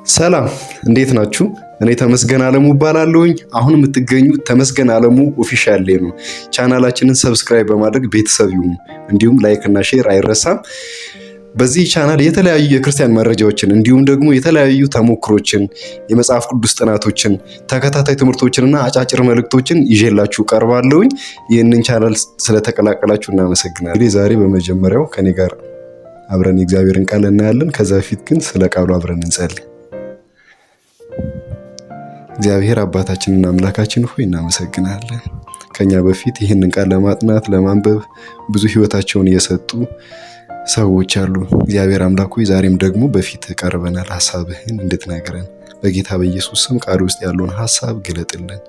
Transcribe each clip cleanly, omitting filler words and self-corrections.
ሰላም እንዴት ናችሁ? እኔ ተመስገን አለሙ እባላለሁኝ። አሁን የምትገኙት ተመስገን አለሙ official ላይ ነው። ቻናላችንን subscribe በማድረግ ቤተሰብ ይሁኑ። እንዲሁም like እና share አይረሳም። በዚህ ቻናል የተለያዩ የክርስቲያን መረጃዎችን እንዲሁም ደግሞ የተለያዩ ተሞክሮችን፣ የመጽሐፍ ቅዱስ ጥናቶችን፣ ተከታታይ ትምህርቶችንና አጫጭር መልእክቶችን ይዤላችሁ ቀርባለሁኝ። ይህንን ቻናል ስለተቀላቀላችሁ እናመሰግናለን። እንግዲህ ዛሬ በመጀመሪያው ከኔ ጋር አብረን የእግዚአብሔርን ቃል እናያለን። ከዛ በፊት ግን ስለ ቃሉ አብረን እንጸልይ። እግዚአብሔር አባታችንና አምላካችን ሆይ እናመሰግናለን። ከኛ በፊት ይህንን ቃል ለማጥናት ለማንበብ ብዙ ሕይወታቸውን የሰጡ ሰዎች አሉ። እግዚአብሔር አምላክ ሆይ ዛሬም ደግሞ በፊት ቀርበናል፣ ሀሳብህን እንድትነግረን በጌታ በኢየሱስ ስም ቃል ውስጥ ያለውን ሀሳብ ግለጥልን።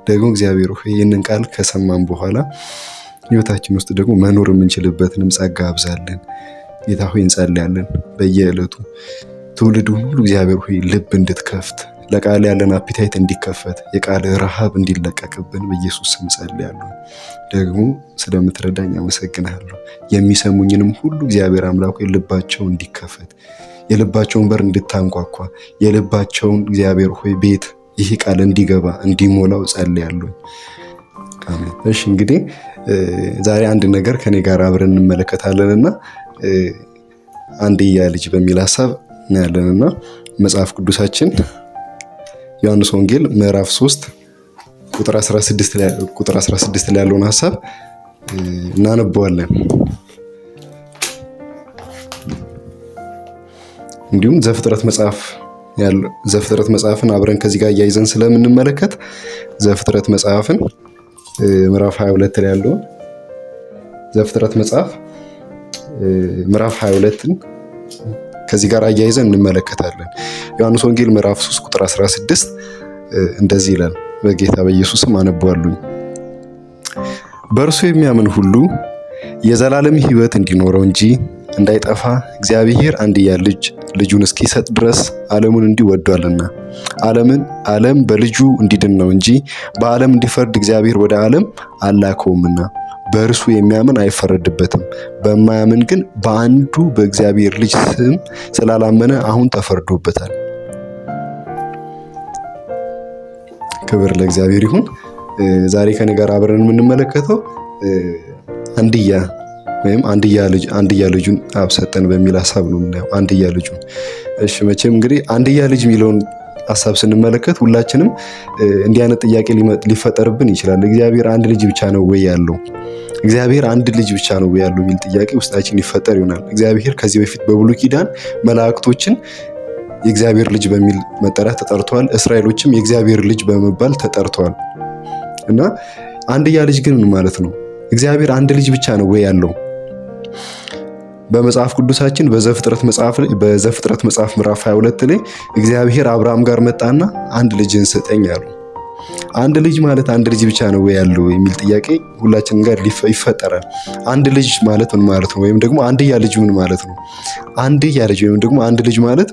ደግሞ እግዚአብሔር ሆይ ይህንን ቃል ከሰማን በኋላ ሕይወታችን ውስጥ ደግሞ መኖር የምንችልበትንም ጸጋ አብዛልን። ጌታ ሆይ እንጸልያለን። በየዕለቱ ትውልዱን ሁሉ እግዚአብሔር ሆይ ልብ እንድትከፍት ለቃል ያለን appetite እንዲከፈት የቃል ረሃብ እንዲለቀቅብን በኢየሱስ ስም ጸልያለሁ። ደግሞ ስለምትረዳኝ አመሰግናለሁ። የሚሰሙኝንም ሁሉ እግዚአብሔር አምላክ ሆይ ልባቸው እንዲከፈት የልባቸውን በር እንድታንኳኳ የልባቸውን እግዚአብሔር ሆይ ቤት ይህ ቃል እንዲገባ እንዲሞላው ጸልያለሁ። አሜን። እሺ እንግዲህ ዛሬ አንድ ነገር ከኔ ጋር አብረን እንመለከታለንና አንድያ ልጅ በሚል ሀሳብ እናያለንና መጽሐፍ ቅዱሳችን ዮሐንስ ወንጌል ምዕራፍ 3 ቁጥር 16 ላይ ቁጥር 16 ላይ ያለውን ሀሳብ እናነበዋለን። እንዲሁም ዘፍጥረት መጽሐፍ ያለው ዘፍጥረት መጽሐፍን አብረን ከዚህ ጋር እያይዘን ስለምንመለከት ዘፍጥረት መጽሐፍን ምዕራፍ 22 ላይ ያለውን ዘፍጥረት መጽሐፍ ምዕራፍ 22ን ከዚህ ጋር አያይዘን እንመለከታለን። ዮሐንስ ወንጌል ምዕራፍ 3 ቁጥር 16 እንደዚህ ይላል። በጌታ በኢየሱስም አነበዋለሁ። በእርሱ የሚያምን ሁሉ የዘላለም ሕይወት እንዲኖረው እንጂ እንዳይጠፋ እግዚአብሔር አንድያ ልጅ ልጁን እስኪሰጥ ድረስ ዓለሙን እንዲሁ ወዷልና። ዓለምን ዓለም በልጁ እንዲድን ነው እንጂ በዓለም እንዲፈርድ እግዚአብሔር ወደ ዓለም አላከውምና። በእርሱ የሚያምን አይፈረድበትም። በማያምን ግን በአንዱ በእግዚአብሔር ልጅ ስም ስላላመነ አሁን ተፈርዶበታል። ክብር ለእግዚአብሔር ይሁን። ዛሬ ከኔ ጋር አብረን የምንመለከተው አንድያ ወይም አንድያ ልጅ አንድያ ልጁን አብ ሰጠን በሚል ሀሳብ ነው የምናየው። አንድያ ልጁን። እሺ መቼም እንግዲህ አንድያ ልጅ የሚለውን ሀሳብ ስንመለከት ሁላችንም እንዲህ አይነት ጥያቄ ሊፈጠርብን ይችላል። እግዚአብሔር አንድ ልጅ ብቻ ነው ወይ ያለው? እግዚአብሔር አንድ ልጅ ብቻ ነው ወይ ያለው የሚል ጥያቄ ውስጣችን ይፈጠር ይሆናል። እግዚአብሔር ከዚህ በፊት በብሉይ ኪዳን መላእክቶችን የእግዚአብሔር ልጅ በሚል መጠሪያ ተጠርተዋል። እስራኤሎችም የእግዚአብሔር ልጅ በመባል ተጠርተዋል። እና አንድያ ልጅ ግን ምን ማለት ነው? እግዚአብሔር አንድ ልጅ ብቻ ነው ወይ ያለው? በመጽሐፍ ቅዱሳችን በዘፍጥረት መጽሐፍ ላይ በዘፍጥረት መጽሐፍ ምዕራፍ 22 ላይ እግዚአብሔር አብርሃም ጋር መጣና አንድ ልጅን ስጠኝ አለው። አንድ ልጅ ማለት አንድ ልጅ ብቻ ነው ወይ ያለው የሚል ጥያቄ ሁላችንም ጋር ይፈጠራል። አንድ ልጅ ማለት ምን ማለት ነው? ወይም ደግሞ አንድያ ልጅ ምን ማለት ነው? አንድያ ልጅ ወይም ደግሞ አንድ ልጅ ማለት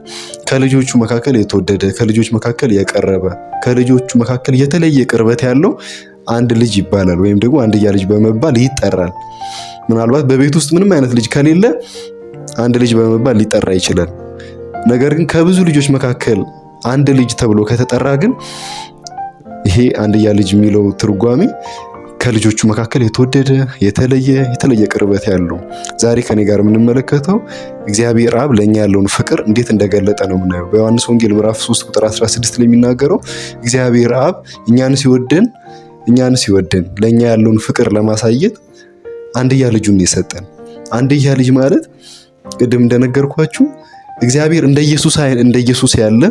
ከልጆቹ መካከል የተወደደ፣ ከልጆች መካከል የቀረበ፣ ከልጆቹ መካከል የተለየ ቅርበት ያለው አንድ ልጅ ይባላል። ወይም ደግሞ አንድያ ልጅ በመባል ይጠራል። ምናልባት በቤት ውስጥ ምንም አይነት ልጅ ከሌለ አንድ ልጅ በመባል ሊጠራ ይችላል። ነገር ግን ከብዙ ልጆች መካከል አንድ ልጅ ተብሎ ከተጠራ ግን ይሄ አንድያ ልጅ የሚለው ትርጓሜ ከልጆቹ መካከል የተወደደ የተለየ ቅርበት ያለው። ዛሬ ከኔ ጋር የምንመለከተው እግዚአብሔር አብ ለኛ ያለውን ፍቅር እንዴት እንደገለጠ ነው የምናየው። በዮሐንስ ወንጌል ምዕራፍ 3 ቁጥር 16 ላይ የሚናገረው እግዚአብሔር አብ እኛን ሲወደን ለኛ ያለውን ፍቅር ለማሳየት አንድያ ልጁን የሰጠን። አንድያ ልጅ ማለት ቅድም እንደነገርኳችሁ እግዚአብሔር እንደ ኢየሱስ ያለ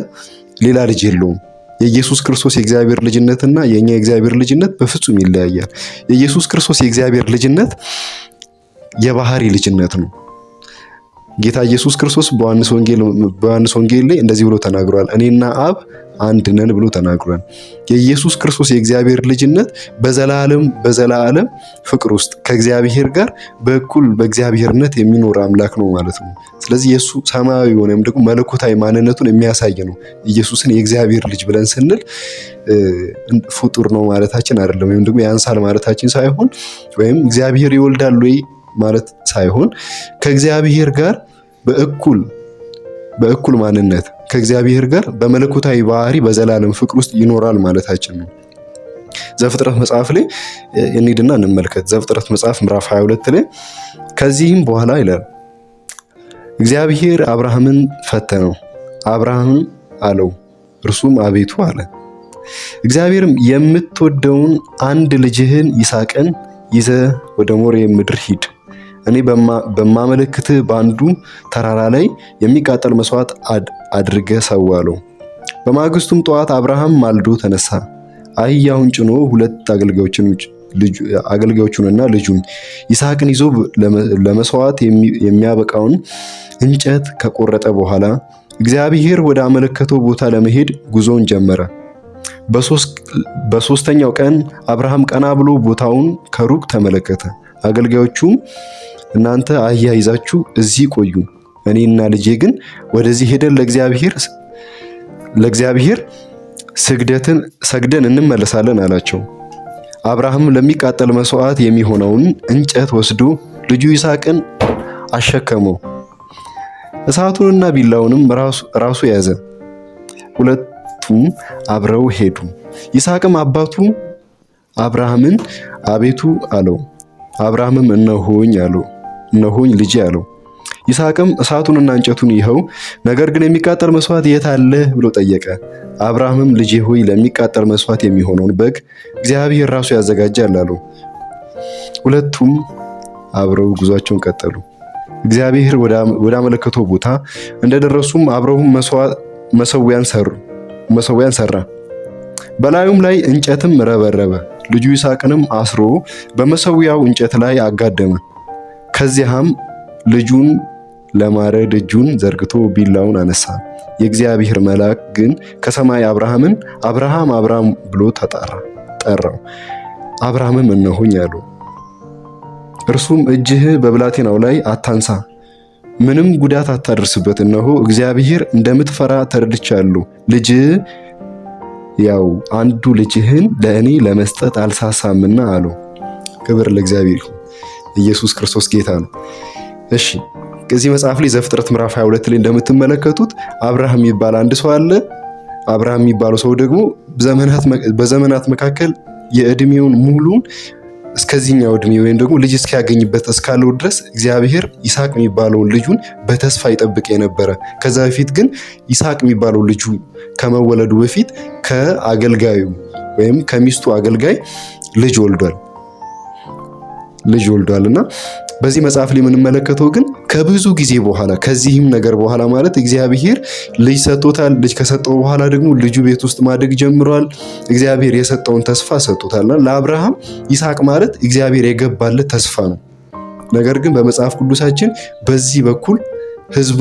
ሌላ ልጅ የለውም። የኢየሱስ ክርስቶስ የእግዚአብሔር ልጅነትና የኛ የእግዚአብሔር ልጅነት በፍጹም ይለያያል። የኢየሱስ ክርስቶስ የእግዚአብሔር ልጅነት የባህሪ ልጅነት ነው። ጌታ ኢየሱስ ክርስቶስ በዮሐንስ ወንጌል ላይ እንደዚህ ብሎ ተናግሯል። እኔና አብ አንድ ነን ብሎ ተናግሯል። የኢየሱስ ክርስቶስ የእግዚአብሔር ልጅነት በዘላለም በዘላለም ፍቅር ውስጥ ከእግዚአብሔር ጋር በእኩል በእግዚአብሔርነት የሚኖር አምላክ ነው ማለት ነው። ስለዚህ የሱ ሰማያዊ የሆነ ወይም ደግሞ መለኮታዊ ማንነቱን የሚያሳይ ነው። ኢየሱስን የእግዚአብሔር ልጅ ብለን ስንል ፍጡር ነው ማለታችን አይደለም፣ ወይም ደግሞ ያንሳል ማለታችን ሳይሆን ወይም እግዚአብሔር ይወልዳል ወይ ማለት ሳይሆን ከእግዚአብሔር ጋር በእኩል ማንነት ከእግዚአብሔር ጋር በመለኮታዊ ባህሪ በዘላለም ፍቅር ውስጥ ይኖራል ማለታችን ነው። ዘፍጥረት መጽሐፍ ላይ እንሂድና እንመልከት። ዘፍጥረት መጽሐፍ ምዕራፍ 22 ላይ ከዚህም በኋላ ይላል እግዚአብሔር አብርሃምን ፈተነው። አብርሃምም አለው፣ እርሱም አቤቱ አለ። እግዚአብሔርም የምትወደውን አንድ ልጅህን ይስሐቅን ይዘህ ወደ ሞሪያ ምድር ሂድ፣ እኔ በማመለክትህ በአንዱ ተራራ ላይ የሚቃጠል መስዋዕት አድርገህ ሰዋ አለው። በማግስቱም ጠዋት አብርሃም ማልዶ ተነሳ፣ አህያውን ጭኖ ሁለት አገልጋዮቹንና ልጁን ይስሐቅን ይዞ ለመስዋዕት የሚያበቃውን እንጨት ከቆረጠ በኋላ እግዚአብሔር ወደ አመለከተው ቦታ ለመሄድ ጉዞውን ጀመረ። በሶስተኛው ቀን አብርሃም ቀና ብሎ ቦታውን ከሩቅ ተመለከተ። አገልጋዮቹም እናንተ አህያ ይዛችሁ እዚህ ቆዩ፣ እኔና ልጄ ግን ወደዚህ ሄደን ለእግዚአብሔር ስግደትን ሰግደን እንመለሳለን አላቸው። አብርሃም ለሚቃጠል መስዋዕት የሚሆነውን እንጨት ወስዶ ልጁ ይስሐቅን አሸከመው። እሳቱንና ቢላውንም ራሱ ያዘ። ሁለቱም አብረው ሄዱ። ይስሐቅም አባቱ አብርሃምን አቤቱ አለው። አብርሃምም እነሆኝ አለው። እነሆኝ ልጄ አለው። ይስሐቅም እሳቱንና እንጨቱን ይኸው፣ ነገር ግን የሚቃጠል መስዋዕት የት አለ ብሎ ጠየቀ። አብርሃምም ልጄ ሆይ ለሚቃጠል መስዋዕት የሚሆነውን በግ እግዚአብሔር ራሱ ያዘጋጃል አለው። ሁለቱም አብረው ጉዟቸውን ቀጠሉ። እግዚአብሔር ወዳመለከተው ቦታ እንደደረሱም አብረውም መሰዊያን ሰራ። በላዩም ላይ እንጨትም ረበረበ። ልጁ ይስሐቅንም አስሮ በመሰዊያው እንጨት ላይ አጋደመ። ከዚያም ልጁን ለማረድ እጁን ዘርግቶ ቢላውን አነሳ። የእግዚአብሔር መልአክ ግን ከሰማይ አብርሃምን አብርሃም አብርሃም ብሎ ጠራው። አብርሃምም እነሆኝ አለው። እርሱም እጅህ በብላቴናው ላይ አታንሳ፣ ምንም ጉዳት አታደርስበት፣ እነሆ እግዚአብሔር እንደምትፈራ ተረድቻለሁ። ልጅህ ያው አንዱ ልጅህን ለእኔ ለመስጠት አልሳሳምና አለው። ክብር ለእግዚአብሔር ይሁን። ኢየሱስ ክርስቶስ ጌታ ነው። እሺ፣ ከዚህ መጽሐፍ ላይ ዘፍጥረት ምዕራፍ 22 ላይ እንደምትመለከቱት አብርሃም የሚባል አንድ ሰው አለ። አብርሃም የሚባለው ሰው ደግሞ በዘመናት መካከል የእድሜውን ሙሉን እስከዚህኛው እድሜ ወይም ደግሞ ልጅ እስኪያገኝበት እስካለው ድረስ እግዚአብሔር ይስሐቅ የሚባለውን ልጁን በተስፋ ይጠብቅ የነበረ፣ ከዛ በፊት ግን ይስሐቅ የሚባለው ልጁ ከመወለዱ በፊት ከአገልጋዩ ወይም ከሚስቱ አገልጋይ ልጅ ወልዷል እና በዚህ መጽሐፍ ላይ የምንመለከተው ግን ከብዙ ጊዜ በኋላ፣ ከዚህም ነገር በኋላ ማለት እግዚአብሔር ልጅ ሰጥቶታል። ልጅ ከሰጠው በኋላ ደግሞ ልጁ ቤት ውስጥ ማደግ ጀምሯል። እግዚአብሔር የሰጠውን ተስፋ ሰጥቶታልና ለአብርሃም ይስሐቅ ማለት እግዚአብሔር የገባለት ተስፋ ነው። ነገር ግን በመጽሐፍ ቅዱሳችን በዚህ በኩል ህዝቡ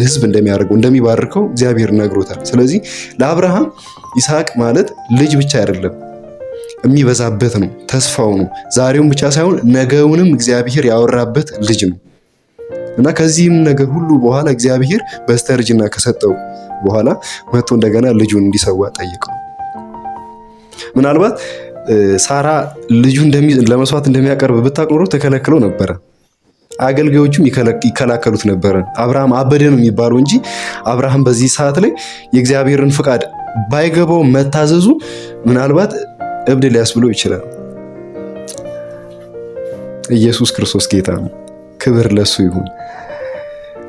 ህዝብ እንደሚያደርገው፣ እንደሚባርከው እግዚአብሔር ነግሮታል። ስለዚህ ለአብርሃም ይስሐቅ ማለት ልጅ ብቻ አይደለም፣ የሚበዛበት ነው፣ ተስፋው ነው። ዛሬውን ብቻ ሳይሆን ነገውንም እግዚአብሔር ያወራበት ልጅ ነው እና ከዚህም ነገር ሁሉ በኋላ እግዚአብሔር በስተርጅና ከሰጠው በኋላ መጥቶ እንደገና ልጁን እንዲሰዋ ጠየቀው። ምናልባት ሳራ ልጁ ለመስዋዕት እንደሚያቀርብ ብታውቅ ኖሮ ትከለክለው ነበረ። አገልጋዮቹም ይከላከሉት ነበረ። አብርሃም አበደ ነው የሚባለው እንጂ አብርሃም በዚህ ሰዓት ላይ የእግዚአብሔርን ፍቃድ ባይገባው መታዘዙ ምናልባት እብድ ሊያስብለው ይችላል። ኢየሱስ ክርስቶስ ጌታ ነው። ክብር ለሱ ይሁን።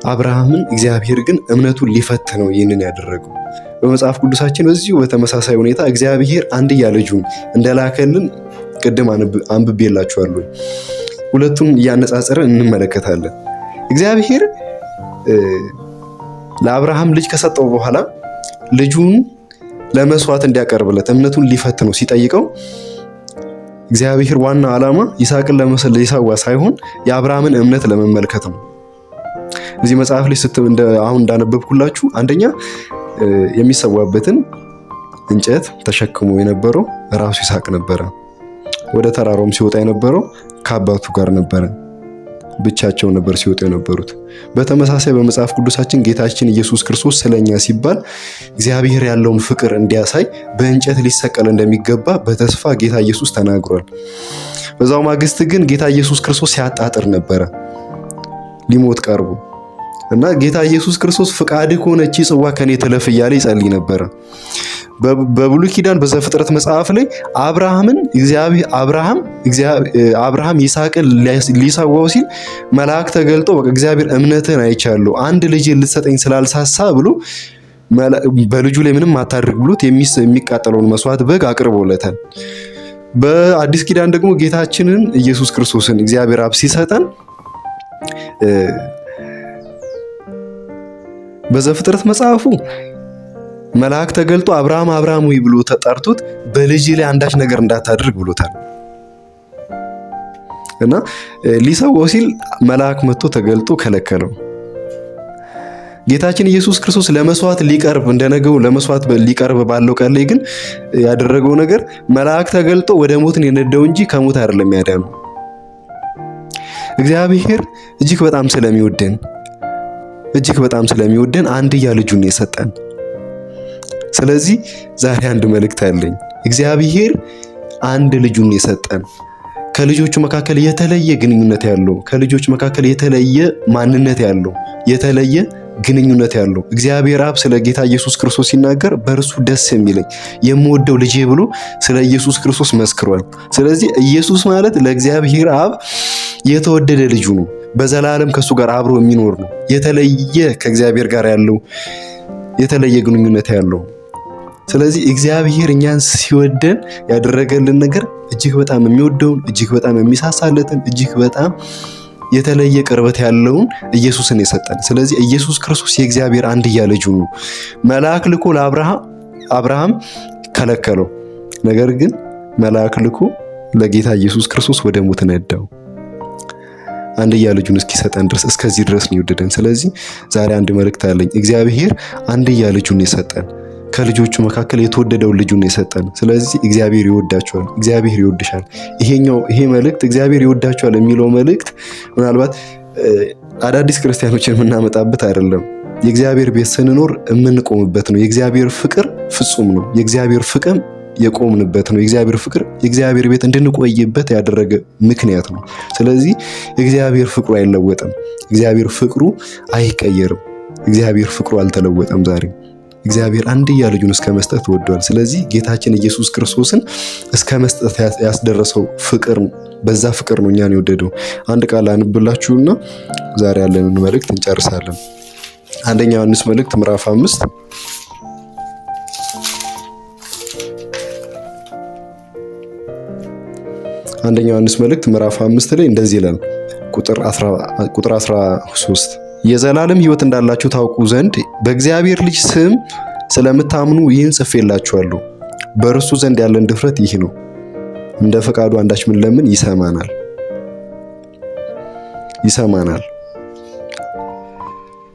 አብርሃምን እግዚአብሔር ግን እምነቱን ሊፈትነው ይህንን ያደረገው። በመጽሐፍ ቅዱሳችን በዚሁ በተመሳሳይ ሁኔታ እግዚአብሔር አንድያ ልጁን እንደላከልን ቅድም አንብቤላችኋለሁ። ሁለቱን እያነጻጸርን እንመለከታለን። እግዚአብሔር ለአብርሃም ልጅ ከሰጠው በኋላ ልጁን ለመስዋዕት እንዲያቀርብለት እምነቱን ሊፈትነው ሲጠይቀው እግዚአብሔር ዋና ዓላማ ይስሐቅን ሊሰዋ ሳይሆን የአብርሃምን እምነት ለመመልከት ነው። እዚህ መጽሐፍ ላይ አሁን እንዳነበብኩላችሁ አንደኛ የሚሰዋበትን እንጨት ተሸክሞ የነበረው ራሱ ይስሐቅ ነበረ። ወደ ተራራውም ሲወጣ የነበረው ከአባቱ ጋር ነበረ። ብቻቸው ነበር ሲወጡ የነበሩት። በተመሳሳይ በመጽሐፍ ቅዱሳችን ጌታችን ኢየሱስ ክርስቶስ ስለኛ ሲባል እግዚአብሔር ያለውን ፍቅር እንዲያሳይ በእንጨት ሊሰቀል እንደሚገባ በተስፋ ጌታ ኢየሱስ ተናግሯል። በዛው ማግስት ግን ጌታ ኢየሱስ ክርስቶስ ሲያጣጥር ነበረ ሊሞት ቀርቦ። እና ጌታ ኢየሱስ ክርስቶስ ፍቃድህ ከሆነ እቺ ጽዋ ከኔ ትለፍ እያለ ይጸልይ ነበረ። በብሉይ ኪዳን በዘፍጥረት መጽሐፍ ላይ አብርሃምን እግዚአብሔር አብርሃም አብርሃም ይስሐቅን ሊሰዋው ሲል መልአክ ተገልጦ በቃ እግዚአብሔር እምነትህን አይቻለሁ፣ አንድ ልጅ ልትሰጠኝ ስላልሳሳ ብሎ በልጁ ላይ ምንም አታድርግ ብሎት የሚቃጠለውን መስዋዕት በግ አቅርቦለታል። በአዲስ ኪዳን ደግሞ ጌታችንን ኢየሱስ ክርስቶስን እግዚአብሔር አብ ሲሰጠን በዘፍጥረት መጽሐፉ መልአክ ተገልጦ አብርሃም አብርሃም ወይ ብሎ ተጠርቶት በልጅ ላይ አንዳች ነገር እንዳታደርግ ብሎታል። እና ሊሰዋው ሲል መልአክ መጥቶ ተገልጦ ከለከለው። ጌታችን ኢየሱስ ክርስቶስ ለመስዋዕት ሊቀርብ እንደነገው ለመስዋዕት ሊቀርብ ባለው ቀን ላይ ግን ያደረገው ነገር መልአክ ተገልጦ ወደ ሞትን የነዳው እንጂ ከሞት አይደለም ያዳነው። እግዚአብሔር እጅግ በጣም ስለሚወደን እጅግ በጣም ስለሚወደን አንድያ ልጁን የሰጠን። ስለዚህ ዛሬ አንድ መልእክት አለኝ። እግዚአብሔር አንድ ልጁን የሰጠን ከልጆቹ መካከል የተለየ ግንኙነት ያለው፣ ከልጆቹ መካከል የተለየ ማንነት ያለው፣ የተለየ ግንኙነት ያለው እግዚአብሔር አብ ስለ ጌታ ኢየሱስ ክርስቶስ ሲናገር በእርሱ ደስ የሚለኝ የምወደው ልጄ ብሎ ስለ ኢየሱስ ክርስቶስ መስክሯል። ስለዚህ ኢየሱስ ማለት ለእግዚአብሔር አብ የተወደደ ልጁ ነው። በዘላለም ከእሱ ጋር አብሮ የሚኖር ነው። የተለየ ከእግዚአብሔር ጋር ያለው የተለየ ግንኙነት ያለው። ስለዚህ እግዚአብሔር እኛን ሲወደን ያደረገልን ነገር እጅግ በጣም የሚወደውን፣ እጅግ በጣም የሚሳሳለትን፣ እጅግ በጣም የተለየ ቅርበት ያለውን ኢየሱስን የሰጠን። ስለዚህ ኢየሱስ ክርስቶስ የእግዚአብሔር አንድያ ልጁ ነው። መልአክ ልኮ ለአብርሃም ከለከለው። ነገር ግን መልአክ ልኮ ለጌታ ኢየሱስ ክርስቶስ ወደ ሞት ነዳው። አንድያ ልጁን እስኪሰጠን ድረስ እስከዚህ ድረስ ነው የወደደን። ስለዚህ ዛሬ አንድ መልእክት አለኝ። እግዚአብሔር አንድያ ልጁን የሰጠን፣ ከልጆቹ መካከል የተወደደውን ልጁን የሰጠን። ስለዚህ እግዚአብሔር ይወዳቸዋል። እግዚአብሔር ይወድሻል። ይሄኛው ይሄ መልእክት እግዚአብሔር ይወዳቸዋል የሚለው መልእክት ምናልባት አዳዲስ ክርስቲያኖችን የምናመጣበት አይደለም። የእግዚአብሔር ቤት ስንኖር የምንቆምበት ነው። የእግዚአብሔር ፍቅር ፍጹም ነው። የእግዚአብሔር ፍቅር የቆምንበት ነው። የእግዚአብሔር ፍቅር የእግዚአብሔር ቤት እንድንቆይበት ያደረገ ምክንያት ነው። ስለዚህ እግዚአብሔር ፍቅሩ አይለወጥም። እግዚአብሔር ፍቅሩ አይቀየርም። እግዚአብሔር ፍቅሩ አልተለወጠም። ዛሬ እግዚአብሔር አንድያ ልጁን እስከ መስጠት ወዷል። ስለዚህ ጌታችን ኢየሱስ ክርስቶስን እስከ መስጠት ያስደረሰው ፍቅር ነው። በዛ ፍቅር ነው እኛን የወደደው። አንድ ቃል አንብላችሁና ዛሬ ያለንን መልእክት እንጨርሳለን። አንደኛ ዮሐንስ መልእክት ምዕራፍ 5 አንደኛ ዮሐንስ መልእክት ምዕራፍ 5 ላይ እንደዚህ ይላል፣ ቁጥር 13 የዘላለም ሕይወት እንዳላችሁ ታውቁ ዘንድ በእግዚአብሔር ልጅ ስም ስለምታምኑ ይህን ጽፌላችኋለሁ። በእርሱ ዘንድ ያለን ድፍረት ይህ ነው፣ እንደ ፈቃዱ አንዳች ብንለምን ይሰማናል ይሰማናል።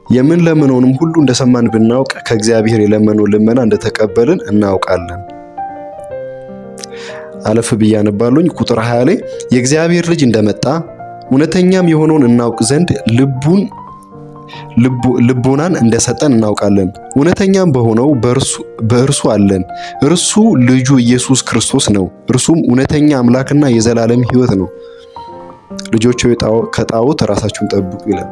የምንለምነውንም ሁሉ እንደሰማን ብናውቅ ከእግዚአብሔር የለመነውን ልመና እንደተቀበልን እናውቃለን። አለፍ ብዬ አነባለሁኝ። ቁጥር 20 ላይ የእግዚአብሔር ልጅ እንደመጣ እውነተኛም የሆነውን እናውቅ ዘንድ ልቦናን እንደሰጠን እናውቃለን። እውነተኛም በሆነው በእርሱ አለን። እርሱ ልጁ ኢየሱስ ክርስቶስ ነው። እርሱም እውነተኛ አምላክና የዘላለም ሕይወት ነው። ልጆች ሆይ ከጣዖት ራሳችሁን ጠብቁ ይላል።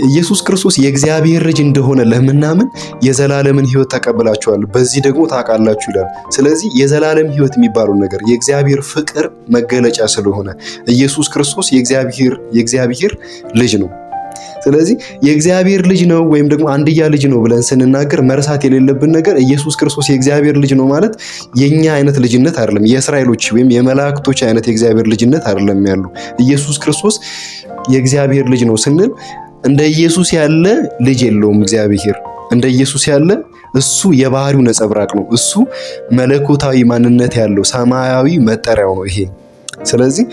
ኢየሱስ ክርስቶስ የእግዚአብሔር ልጅ እንደሆነ ለምናምን የዘላለምን ሕይወት ተቀብላችኋል፣ በዚህ ደግሞ ታውቃላችሁ ይላል። ስለዚህ የዘላለም ሕይወት የሚባለው ነገር የእግዚአብሔር ፍቅር መገለጫ ስለሆነ ኢየሱስ ክርስቶስ የእግዚአብሔር ልጅ ነው። ስለዚህ የእግዚአብሔር ልጅ ነው ወይም ደግሞ አንድያ ልጅ ነው ብለን ስንናገር መርሳት የሌለብን ነገር ኢየሱስ ክርስቶስ የእግዚአብሔር ልጅ ነው ማለት የኛ አይነት ልጅነት አይደለም። የእስራኤሎች ወይም የመላእክቶች አይነት የእግዚአብሔር ልጅነት አይደለም ያሉ። ኢየሱስ ክርስቶስ የእግዚአብሔር ልጅ ነው ስንል እንደ ኢየሱስ ያለ ልጅ የለውም እግዚአብሔር። እንደ ኢየሱስ ያለ እሱ የባህሪው ነጸብራቅ ነው። እሱ መለኮታዊ ማንነት ያለው ሰማያዊ መጠሪያው ነው ይሄ። ስለዚህ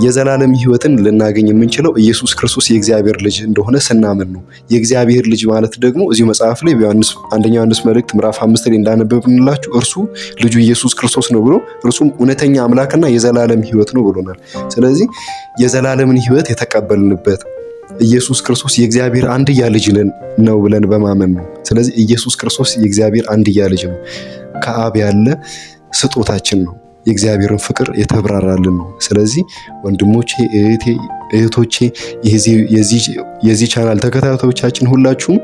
የዘላለም ሕይወትን ልናገኝ የምንችለው ኢየሱስ ክርስቶስ የእግዚአብሔር ልጅ እንደሆነ ስናምን ነው። የእግዚአብሔር ልጅ ማለት ደግሞ እዚሁ መጽሐፍ ላይ በዮሐንስ አንደኛ ዮሐንስ መልእክት ምዕራፍ 5 ላይ እንዳነበብንላችሁ እርሱ ልጁ ኢየሱስ ክርስቶስ ነው ብሎ እርሱም እውነተኛ አምላክና የዘላለም ሕይወት ነው ብሎናል። ስለዚህ የዘላለምን ሕይወት የተቀበልንበት ኢየሱስ ክርስቶስ የእግዚአብሔር አንድያ ልጅ ነው ብለን በማመን ነው። ስለዚህ ኢየሱስ ክርስቶስ የእግዚአብሔር አንድያ ልጅ ነው። ከአብ ያለ ስጦታችን ነው። የእግዚአብሔርን ፍቅር የተብራራልን ነው። ስለዚህ ወንድሞቼ፣ እህቶቼ፣ የዚህ ቻናል ተከታታዮቻችን ሁላችሁም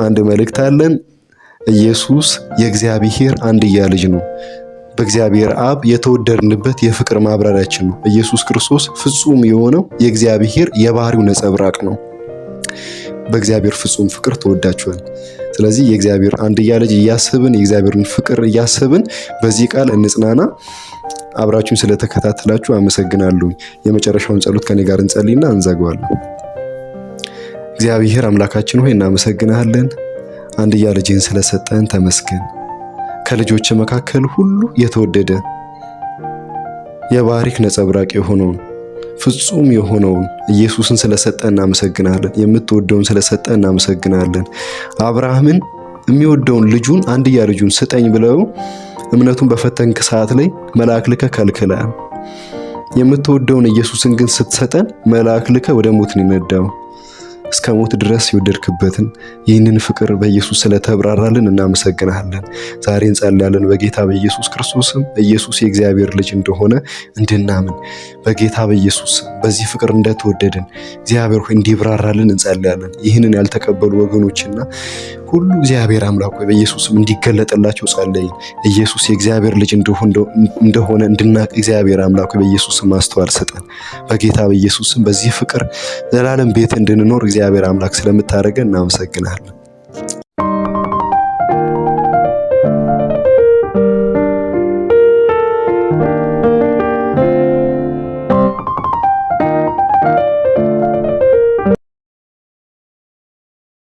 አንድ መልእክት አለን። ኢየሱስ የእግዚአብሔር አንድያ ልጅ ነው። በእግዚአብሔር አብ የተወደድንበት የፍቅር ማብራሪያችን ነው። ኢየሱስ ክርስቶስ ፍጹም የሆነው የእግዚአብሔር የባህሪው ነጸብራቅ ነው። በእግዚአብሔር ፍጹም ፍቅር ተወዳችኋል። ስለዚህ የእግዚአብሔር አንድያ ልጅ እያሰብን፣ የእግዚአብሔርን ፍቅር እያሰብን በዚህ ቃል እንጽናና። አብራችሁን ስለተከታተላችሁ አመሰግናለሁ። የመጨረሻውን ጸሎት ከኔ ጋር እንጸልይና እንዘጋዋለን። እግዚአብሔር አምላካችን ሆይ እናመሰግናለን። አንድያ ልጅህን ስለሰጠን ተመስገን። ከልጆች መካከል ሁሉ የተወደደ የባህሪክ ነጸብራቅ የሆነውን፣ ፍጹም የሆነውን ኢየሱስን ስለሰጠን እናመሰግናለን። የምትወደውን ስለሰጠን እናመሰግናለን። አብርሃምን የሚወደውን ልጁን፣ አንድያ ልጁን ስጠኝ ብለው እምነቱን በፈተንክ ሰዓት ላይ መልአክ ልከህ ከልክለሃል። የምትወደውን ኢየሱስን ግን ስትሰጠን መልአክ ልከህ ወደ ሞት ነው የነዳው። እስከ ሞት ድረስ የወደድክበትን ይህንን ፍቅር በኢየሱስ ስለተብራራልን እናመሰግናለን። ዛሬ እንጸልያለን በጌታ በኢየሱስ ክርስቶስም ኢየሱስ የእግዚአብሔር ልጅ እንደሆነ እንድናምን፣ በጌታ በኢየሱስ በዚህ ፍቅር እንደተወደድን እግዚአብሔር ሆይ እንዲብራራልን እንጸልያለን። ይህንን ያልተቀበሉ ወገኖችና ሁሉ እግዚአብሔር አምላክ ሆይ በኢየሱስም እንዲገለጥላቸው ጸለይን። ኢየሱስ የእግዚአብሔር ልጅ እንደሆነ እንድናቅ እግዚአብሔር አምላክ ሆይ በኢየሱስም ማስተዋል ስጠን። በጌታ በኢየሱስም በዚህ ፍቅር ዘላለም ቤት እንድንኖር እግዚአብሔር አምላክ ስለምታደርገን እናመሰግናለን።